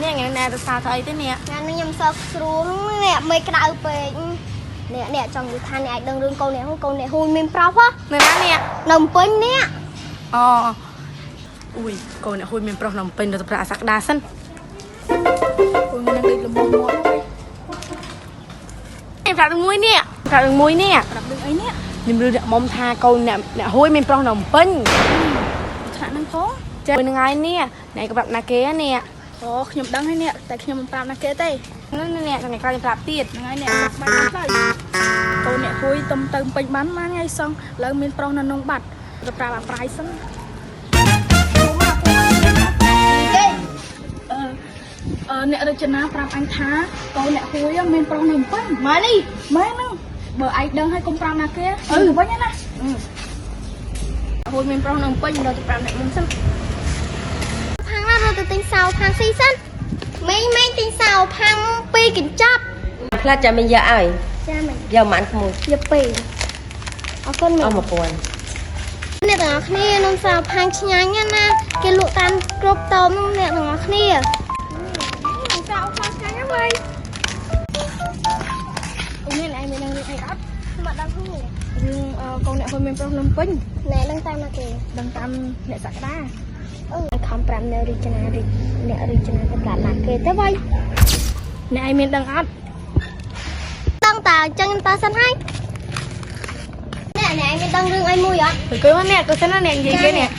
នេះថ្ងៃនេះទៅសារធ្វើអីទេនេះ ថ្ងៃនេះខ្ញុំសើស្រួលនេះមិនក្តៅពេកនេះនេះចង់និយាយថាអ្នកអាចដឹងរឿងកូនអ្នកហូកូនអ្នកហូមានប្រុសហ៎ នៅណានេះ នៅពេញនេះ អូអ៊ុយកូនអ្នកហួយមានប្រុសនៅពេញទៅប្រាក់សក្តាសិន អូយនឹងដូចលំមាត់ហើយ នេះប្រាប់នឹងមួយនេះប្រាប់នឹងមួយនេះ ប្រាប់រឿងអីនេះ ខ្ញុំឮអ្នកមុំថាកូនអ្នកអ្នកហួយមានប្រុសនៅពេញ ថ្នាក់នឹងផង ចានឹងថ្ងៃនេះអ្នកក៏ប្រាប់ណាគេនេះ អូខ្ញុំដឹងហើយនេះតែខ្ញុំមិនប្រាប់ណាគេទេ នេះនេះថ្ងៃក្រោយខ្ញុំប្រាប់ទៀត ហ្នឹងហើយអ្នកសុខបាយបានផ្លូវកូនអ្នកហួយទំទៅពេញបានមួយថ្ងៃសោះឡើងមានប្រុសនៅក្នុងបាត់ទៅប្រាប់អាប្រាយសិនអឺអឺអ្នករចនាប្រាប់អញថាកូនអ្នកហួយមានប្រុសនៅពេញ ម៉ែនេះ មែនហ្នឹងបើឯងដឹងហើយកុំប្រាប់ណាគេអឺវិញណា ហួយមានប្រុសនៅពេញដល់ទៅប្រាប់អ្នកមុំសិន ផាងណារត់ទៅទិញសៅផាងស៊ីសិនមីងមីងទិញសៅផាងពីរកញ្ចប់ ផ្លាត់ចាំមិនយកឲ្យ ចាមីង យកម៉ាន់ក្មួយ យកពីរអរគុណមី អស់ ង 1000 អ្នកទាំងអស់គ្នានំសៅផាងឆ្ងាញ់ណាស់ណាគេលក់តាមគ្រប់តូបហ្នឹងអ្នកទាំងអស់គ្នា អូមានឯងមាននឹងរឿងអីអត់ មកដឹងហ្នឹង រឿងកូនអ្នកហួយមានប្រុសនៅពេញ ណែដឹងតាមណាគេ ដឹងតាមអ្នកសក្តា អឺខំ5នៅរាជនារាជអ្នករាជនាទៅប្រាប់ណាគេទៅវិញ អ្នកឯងមានដឹងអត់ ដឹងតើអញ្ចឹងខ្ញុំតើសិនហើយអ្នកអ្នកឯងមានដឹងរឿងអីមួយអត់ ទៅគេមកអ្នកទៅសិនណាអ្នកនិយាយគេនេះ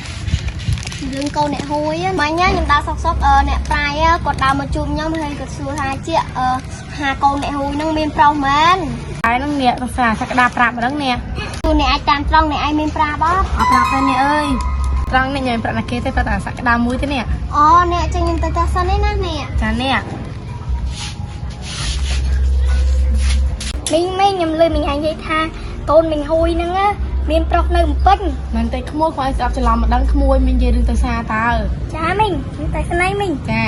រឿងកូនអ្នកហួយមិញខ្ញុំដើរសុកសុកអ្នកប្រាយគាត់ដើរមកជួបខ្ញុំហើយគាត់សួរថាជាអឺហាកូនអ្នកហួយនឹងមានប្រុសមែន ហើយនឹងអ្នកទៅសារសក្តាប្រាប់ម្ដងអ្នក គឺអ្នកអាចតាមត្រង់អ្នកឯងមានប្រាប់អត់ អត់ប្រាប់ទេអ្នកអើយត្រង់អ្នកញ៉ាំប្រាប់ណាគេទេប្រាប់តែសក្តាមួយទេអ្នក អូអ្នកចឹងខ្ញុំទៅតើសិនឯណាអ្នក ចាអ្នក មីងមីងខ្ញុំលឺមីងឯងនិយាយថាកូនមីងហួយហ្នឹងមានប្រុសនៅពេញ មិនទេក្មួយខ្វល់ស្អប់ច្រឡំម្ដងក្មួយមាននិយាយរឿងទៅសារតើ ចាមីងខ្ញុំតែស្នេហ៍មីង ចា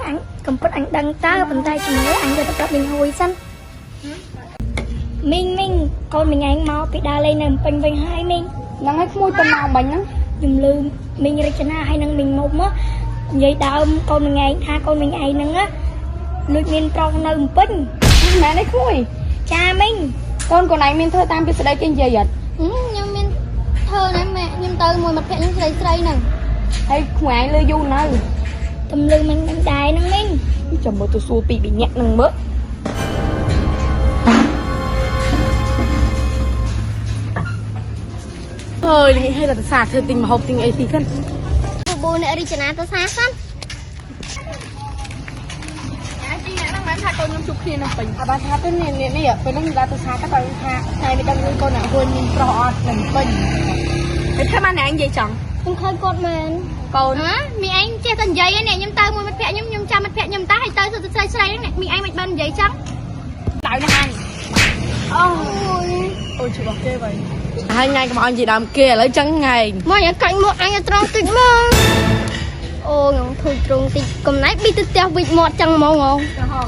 អញកំពុតអញដឹងតើប៉ុន្តែជំនឿអញយកទៅប្រាប់មីងហួយសិនមីងមីងកូនមីងឯងមកពីដើរលេងនៅពេញវិញហើយមីង ហ្នឹងហើយក្មួយទៅមកមិញហ្នឹង ខ្ញុំលឺមីងរចនាហើយនឹងមីងមុំមកនិយាយដើមកូនមីងឯងថាកូនមីងឯងហ្នឹងណាលួចមានប្រុសនៅពេញ មែនទេក្មួយ ចាមីង កូនកូនឯងមានធ្វើតាមពីស្ដីគេនិយាយអត់ ខ្ញុំមានធ្វើណាម៉ាក់ខ្ញុំទៅមួយមិត្តភក្តិខ្ញុំស្រីស្រីហ្នឹង ហើយក្មួយឯងលើយូរនៅ ទំលឺមិញមិញដែរហ្នឹងមីង ចាំមើលទៅសួរពីរនាក់ហ្នឹងមើល ហើយនេះឲ្យតែសារធ្វើទិញម្ហូបទិញអីស៊ីសិន បបូអ្នករីចនាទៅសាសិន អាជីអ្នកហ្នឹងមិនថាកូនខ្ញុំជួបគ្នានៅពេញ អត់បានថាទេនេះនេះនេះពេលហ្នឹងដើរទៅសារទៅគាត់ថាថ្ងៃនេះដឹងរឿងកូនអ្នកហួយមានប្រុសអត់នឹងពេញ តែធ្វើបានអ្នកឯងនិយាយចង់ ខ្ញុំឃើញគាត់មែនក ូន ហ៎មីឯងចេះតែនិយាយហ្នឹងខ្ញុំទៅមួយមិត្តភក្តិខ្ញុំខ្ញុំចាំមិត្តភក្តិខ្ញុំតាហើយទៅស្រីស្រីហ្នឹងមីឯងមិនបាននិយាយចឹង ដៅណាស់អញ អូយ អូជួបគេវិញ ហើយថ្ងៃកុំឲ្យនិយាយដើមគេឥឡូវចឹងថ្ងៃ មកយ៉ាងកាច់មកអញឲ្យត្រង់តិចមកអូខ្ញុំធូរត្រង់តិចកំណៃប៊ីទៅផ្ទះវិចមាត់ចឹងហ្មង ទៅហង